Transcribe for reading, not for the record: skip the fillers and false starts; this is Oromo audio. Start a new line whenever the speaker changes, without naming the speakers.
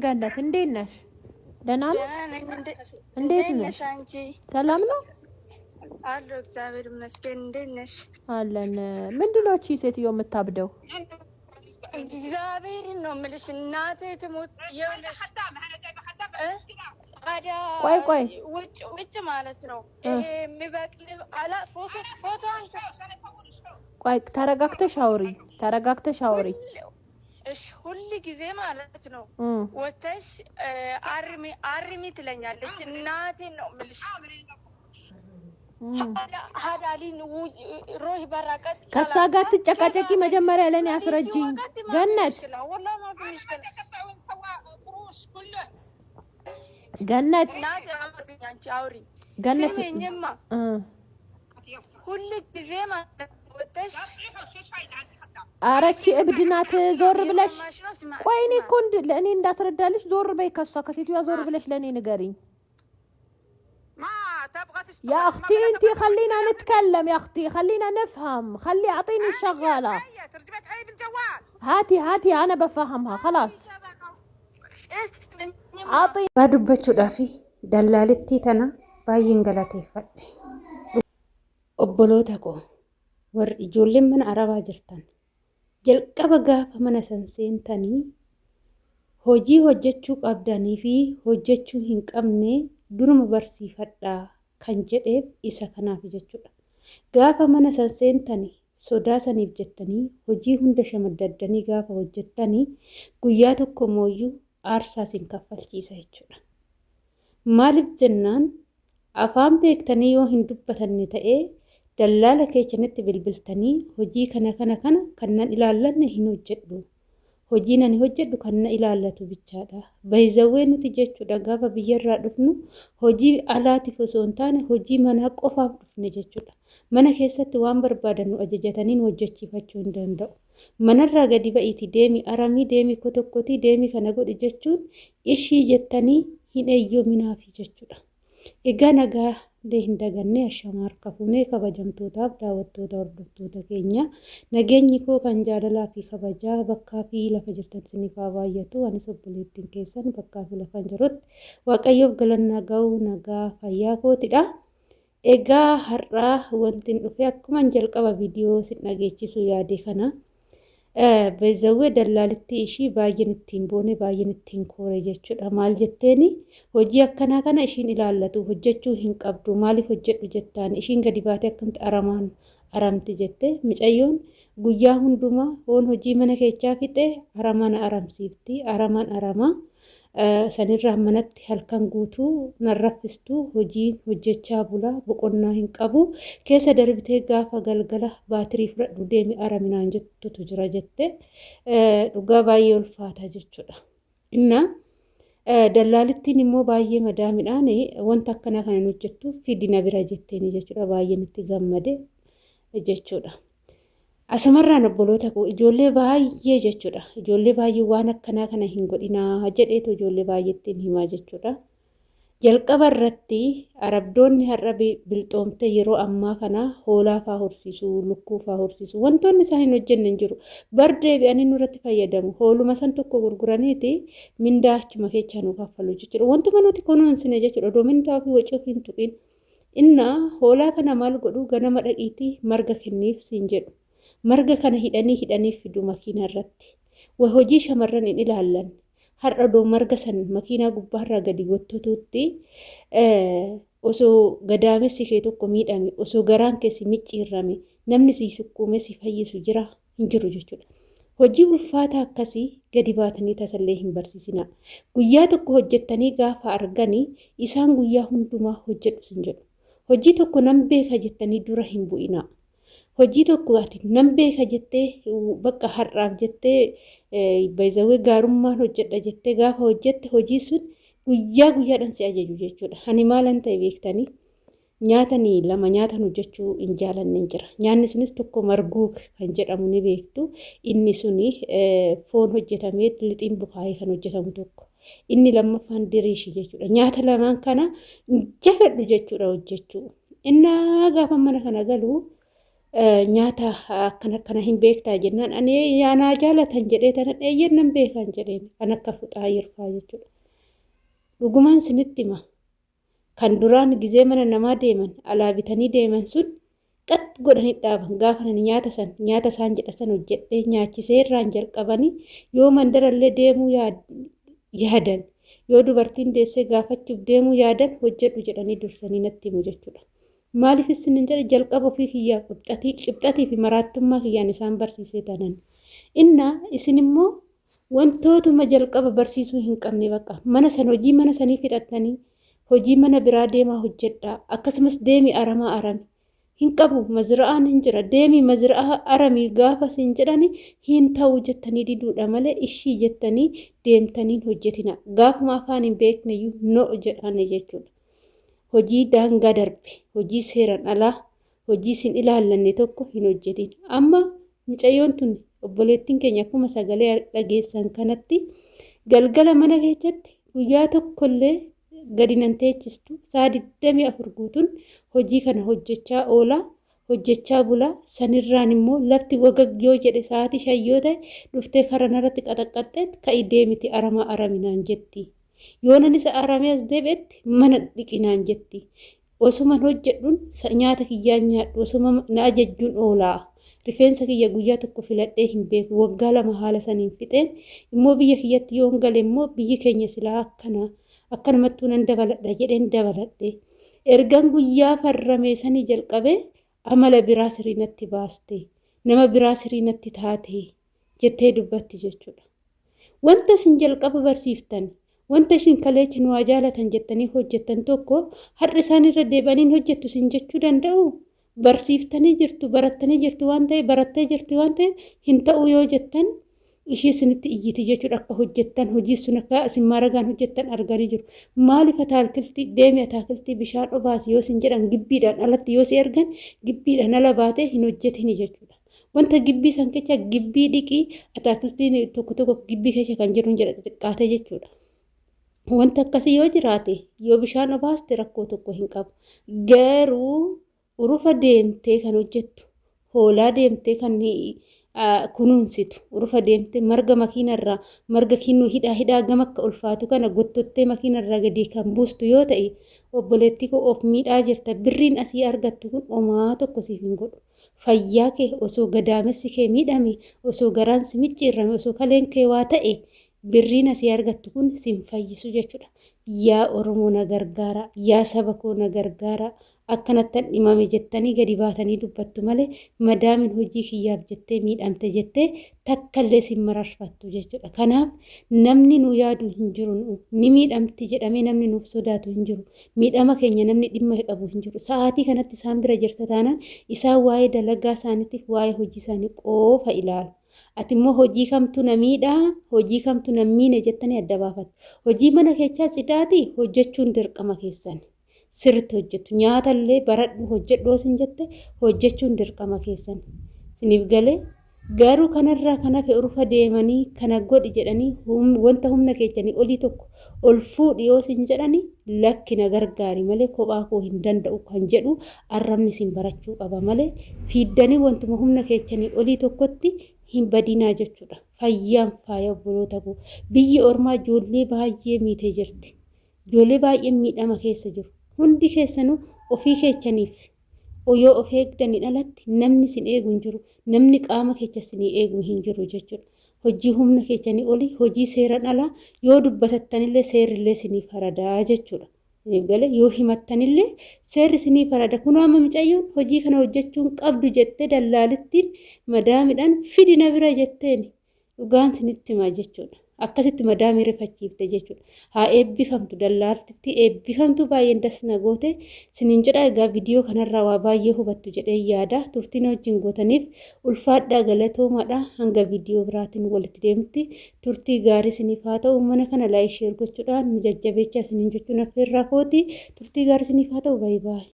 ገነት እንዴት ነሽ? ደህና ነሽ?
ደህና ነኝ።
እንዴት
እንዴት
ነሽ?
ነሽ አንቺ?
ሰላም ነው
አለሁ እግዚአብሔር ይመስገን። እንዴት ነሽ?
አለን። ምንድን ነው እቺ ሴትዮ የምታብደው?
እግዚአብሔርን ነው የምልሽ። እናቴ ትሙት ይኸውልሽ እ? ታዲያ
ቆይ ቆይ
ውጭ ውጭ ማለት ነው
እ
ይሄ የሚበቅል አላ ፎቶ ፎቶ አንተ
ቆይ ተረጋግተሽ አውሪ፣ ተረጋግተሽ አውሪ።
ሁል እሺ ሁል ጊዜ ማለት ነው
እም
ወተሽ አርሚ አርሚ ትለኛለች። እናቴን ነው የምልሽ።
እም
ሀዳሊን ሮህ በራቀት
ከእሷ ጋር ትጨቃጨቂ። መጀመሪያ ለእኔ አስረጅኝ ገነት። ገነት
አውሪ
ገነት
ስሚኝማ፣
እ
ሁል ጊዜ ማለት ነው ወተሽ
ኧረ እቺ እብድ ናት። ዞር ብለሽ
እየሰማሽ ነው? ስማ
ቆይ እኔ
ስማ
እኮ ለእኔ እንዳስረዳልሽ ዞር በይ ከእሷ ከሴትዮዋ ዞር ብለሽ ለእኔ ንገሪኝ። يا اختي انتي خلينا نتكلم، يا اختي خلينا نفهم، خلي اعطيني الشغالة، هاتي هاتي انا بفهمها خلاص.
ስሚኝማ
اعطي
Dhugaa dubbachuudhaaf dallaalittii tana baay'een galateeffadhe. Obboloota koo warri ijoolleen mana arabaa jirtan jalqaba gaafa mana san seentanii hojii hojjechuu qabdanii fi hojjechuu hin qabne duruma barsiifadhaa kan jedheef isa kanaaf jechuudha. Gaafa mana san seentanii sodaa saniif jettanii hojii hunda shamaddaddanii gaafa hojjettanii guyyaa tokko mooyyuu aarsaa isin kaffalchiisa jechuudha. Maaliif jennaan afaan beektanii yoo hin dubbatanne ta'ee dallaala keessanitti bilbiltanii hojii kana kana kana kan nan ilaallanne hin hojjedhu. Hojiin ani hojjedhu kan na ilaallatu bichaadha. Bayzawwee nuti jechuudha gaafa biyyarraa dhufnu hojii alaatiif osoo hin taane hojii manaa qofaaf dhufne jechuudha. Mana keessatti waan barbaadan nu ajajatanii nu hojjechiifachuu hin danda'u. Manarraa gadi ba'iitii deemi aramii deemi kotokkotii deemi kana godhi jechuun ishii jettanii hin eeyyoominaafi jechuudha. Egaa nagaa illee hin daganne ashama harka fuunee kabajamtootaaf daawwattoota hordoftoota keenya nageenyi koo kan jaalalaa fi kabajaa bakkaa fi lafa jirtan isiniif haa baay'atu. Anis obboleettiin keessan bakkaa fi lafan jirutti Waaqayyoof galannaa ga'u nagaa fayyaa kootidha. Egaa har'aa wanti dhufe akkuman jalqaba viidiyoo isin dhageechisuu yaade kana beezawwee dallaalittii ishii baay'een ittiin boone baay'een ittiin koore jechuudha. Maal jetteeni hojii akkanaa kana ishiin ilaallatu hojjechuu hin qabdu maaliif hojjedhu jettaan ishiin gadi baatee akkamitti aramaan aramti jette micayyoon guyyaa hundumaa hoon hojii mana keechaa fixe aramaan aramsiifti aramaan aramaa sanirraa manatti halkan guutuu nan raffistuu hojii hojjechaa bulaa boqonnaa hin qabu keessa darbitee gaafa galgala baatirii fudhadhu deemi araminaan jettutu jira jette dhugaa baay'ee ulfaataa jechuudha. Innaa dallaalittiin immoo baay'ee madaamidhaan wanta akkanaa kana hojjettu fidina bira jetteeni jechuudha baay'een itti gammade jechuudha. Asumarraan obboloota koo ijoollee baay'ee jechuudha. Ijoollee baay'ee waan akkanaa kana hin godhinaa jedheetu ijoollee baay'eetti himaa jechuudha. Jalqaba irratti arabdoonni har'a bilxoomte yeroo ammaa kana hoolaa faa horsiisuu, lukkuu faa horsiisuu wantoonni isaan hin hojjenne hin jiru. Bar deebi'anii nurratti fayyadamu. Hooluma san tokko gurguraniiti mindaa achuma keessaa nu kaffalu jechuudha. Wantuma nuti kunuunsine jechuudha. Odoo mindaa ofii wacii ofii hin tuqin. Innaa hoolaa kana maal godhu ganama dhaqiitii marga kenniif siin jedhu. Marga kana hidhanii hidhanii fidu makiina irratti. Hojii shamarran hin ilaallan. Har'a odoo marga san makiinaa gubbaarraa gadi gottatutti osoo gadaamessi kee tokko miidhame osoo garaan kee si micciirrame namni si sukkuumee si fayyisu jira hin jiru jechuudha. Hojii ulfaataa akkasii gadi baatanii tasallee hin barsiisinaa. Guyyaa tokko hojjettanii gaafa arganii isaan guyyaa hundumaa hojjedhu sin jedhu. Hojii tokko nan beeka jettanii dura hin bu'inaa. Hojii tokko ati nan beeka jettee bakka har'aaf jettee bayzawwee gaarummaan hojjedha jettee gaafa hojjette hojii sun guyyaa guyyaadhaan si ajaju jechuudha. Ani maalan ta'e beektanii nyaatanii lama nyaatan hojjechuu hin jaalanne jira. Nyaanni sunis tokko marguuk kan jedhamu ni beektu. Inni suni foon hojjetamee lixiin bukaayee kan hojjetamu tokko. Inni lammaffaan diriishi jechuudha. Nyaata lamaan kana hin jaaladhu jechuudha hojjechuu. Innaa gaafa mana kana galu Nyaata akkana akkana hin beektaa jennaan ani naa jaalatan jedhee tanan eeyyeen nan beekan jedheen kan akka fuxaa yirfaa jechuudha. Dhugumaan sinitti hima. Kan duraan gizee mana namaa deeman alaa bitanii deeman sun qax godhanii dhaaban gaafa ani nyaata san nyaata isaan jedha san hojjedhee nyaachisee irraan jalqabanii yoo mandarallee deemuu yaadan yoo dubartiin deessee gaafachuuf deemuu yaadan hojjedhu jedhanii dursanii natti himu jechuudha. Maaliif isinin jedhe jalqaba ofii kiyyaaf qibxatii qibxatii fi maraattummaa kiyyaan isaan barsiisee tanan. Innaa isin immoo wantootuma jalqaba barsiisuu hin qabne bakka mana san hojii mana sanii fixattanii hojii mana biraa deemaa hojjedhaa akkasumas deemi aramaa arami hin qabu mazira'aan hin jira deemi mazira'aa arami gaafa sin jedhani hin ta'u jettanii diduudha malee ishii jettanii deemtanii hin hojjetina gaafuma afaan hin beekneyyuu no jedhani jechuudha. Hojii daangaa darbe hojii seeran alaa hojii sin ilaallanne tokko hin hojjetin. Amma mucayyoon tun obboleettiin keenya akkuma sagalee dhageessan kanatti galgala mana keessatti guyyaa tokkollee gadi nan teechistu sa'a 24 guutuun hojii kana hojjechaa oola hojjechaa bula sanirraan immoo lafti wagag yoo jedhe sa'aatii 5 yoo ta'e dhuftee karaa narratti qaxaqqaxxeet ka'i deemiti aramaa araminaan jetti. Yoonan isa aramee as deebi'etti mana dhiqinaan jetti. Osuman hojjedhuun nyaata kiyyaan nyaadhu osuma na ajajjuun oolaa. Rifeensa kiyya guyyaa tokko filadhee hin beeku. Waggaa 2 haala saniin fixeen immoo biyya kiyyatti yoon gale immoo biyyi keenya silaa akkana akkanumattuu nan dabaladha jedheen dabaladhe. Ergan guyyaa farramee sanii jalqabee amala biraa sirii natti baaste. Nama biraa sirii natti taate jettee dubbatti jechuudha. Wanta isin jalqaba barsiiftan, wanta isin kaleecha nu haa jaalatan jettanii hojjettan tokko har'a isaan irra deebi'anii hin hojjettu isin jechuu danda'u? Barsiiftanii jirtu, barattanii jirtu waan ta'eef, barattee jirti waan ta'eef hin ta'u yoo jettan ishii isinitti iyyiti jechuudha akka hojjettan hojii sun akka isin maaragaan hojjettan arganii jiru. Maaliif ataakiltii deemi ataakiltii bishaan obaasi yoo isin jedhan gibbiidhaan alatti yoo si ergan gibbiidhaan ala baatee hin hojjetini jechuudha. Wanta gibbii san keessa gibbii dhiqii ataakiltiin tokko tokko gibbii keessa kan jiru hin jedha xixiqqaatee jechuudha. Wanta akkasii yoo jiraate yoo bishaan obaaste rakkoo tokko hin qabu. Garuu urufa deemtee kan hojjettu hoolaa deemtee kan kunuunsitu urufa deemtee marga makiinarraa marga kinnuu hidhaa hidhaa gama akka ulfaatu kana gottottee makiinarraa gadi kan buustu yoo ta'e obboleettii koo of miidhaa jirta birriin asii argattu kun omaa tokko siif hin godhu. Fayyaa kee osoo gadaamessi kee miidhame osoo garaan si micciirrame osoo kaleen kee waa ta'e birriin asii argattu kun sin fayyisu jechuudha. Yaa Oromoo na gargaara, yaa saba koo na gargaara, akkanattan dhimame jettanii gadi baatanii dubbattu malee madaamin hojii kiyyaaf jettee miidhamte jettee takkallee sin mararfattu jechuudha. Kanaaf namni nu yaadu hin jiru nu ni miidhamti jedhamee namni nuuf sodaatu hin jiru. Miidhama keenya namni dhimma qabu hin jiru. Sa'aatii kanatti isaan bira jirta taanaan isaan waa'ee dalagaa isaaniitiif waa'ee hojii isaanii qofa ilaalu. Ati immoo hojii kamtu na miidhaa, hojii kamtu na miine jettanii adda baafattu. Hojii mana keechaa cidaatii hojjechuun dirqama keessan. Sirriitti hojjettu. Nyaata illee baradhu hojjedhu yoo isin jette hojjechuun dirqama keessan. Isiniif galee garuu kanarraa kan hafe urufa deemanii kana godhi jedhanii wanta humna keessanii olii tokko ol fuudhi yoo isin jedhani lakki na gargaari malee kophaa koo hin danda'u kan jedhu arrabni isin barachuu qaba malee fiiddanii wantuma humna keessanii olii tokkotti hin badinaa jechuudha. Fayyaan faaya obboloota koo. Biyyi ormaa ijoollee baay'ee miitee jirti. Ijoollee baay'een miidhama keessa jiru. Hundi keessanuu ofii keechaniif yoo of eegdaniin alatti namni isin eegu hin jiru. Namni qaama kecha isinii eegu hin jiru jechuudha. Hojii humna keechanii olii hojii seeran alaa yoo dubbatattanillee seerrillee isinii faradaa jechuudha. Isiniif galee yoo himattanillee seerri isinii farada. Kunoo amma mucayyoon hojii kana hojjechuun qabdu jettee dallaalittiin madaamidhaan fidi na bira jetteeni. Dhugaan sinitti hima jechuudha. Akkasitti madaamii rifachiifte jechuudha. Haa eebbifamtu dallaaltitti eebbifamtu baay'een das na goote sinin jedha. Egaa viidiyoo kanarraa waa baay'ee hubattu jedhee yaada. Turtiin wajjin gootaniif ulfaadhaa galatoomaadha. Hanga viidiyoo biraatiin walitti deemti. Turtii gaarii siniif haa ta'u. Mana kana like share gochuudhaan nu jajjabeechaa sinin jechuun affeerraa kooti. Turtii gaarii siniif haa ta'u. Baay'ee baay'ee.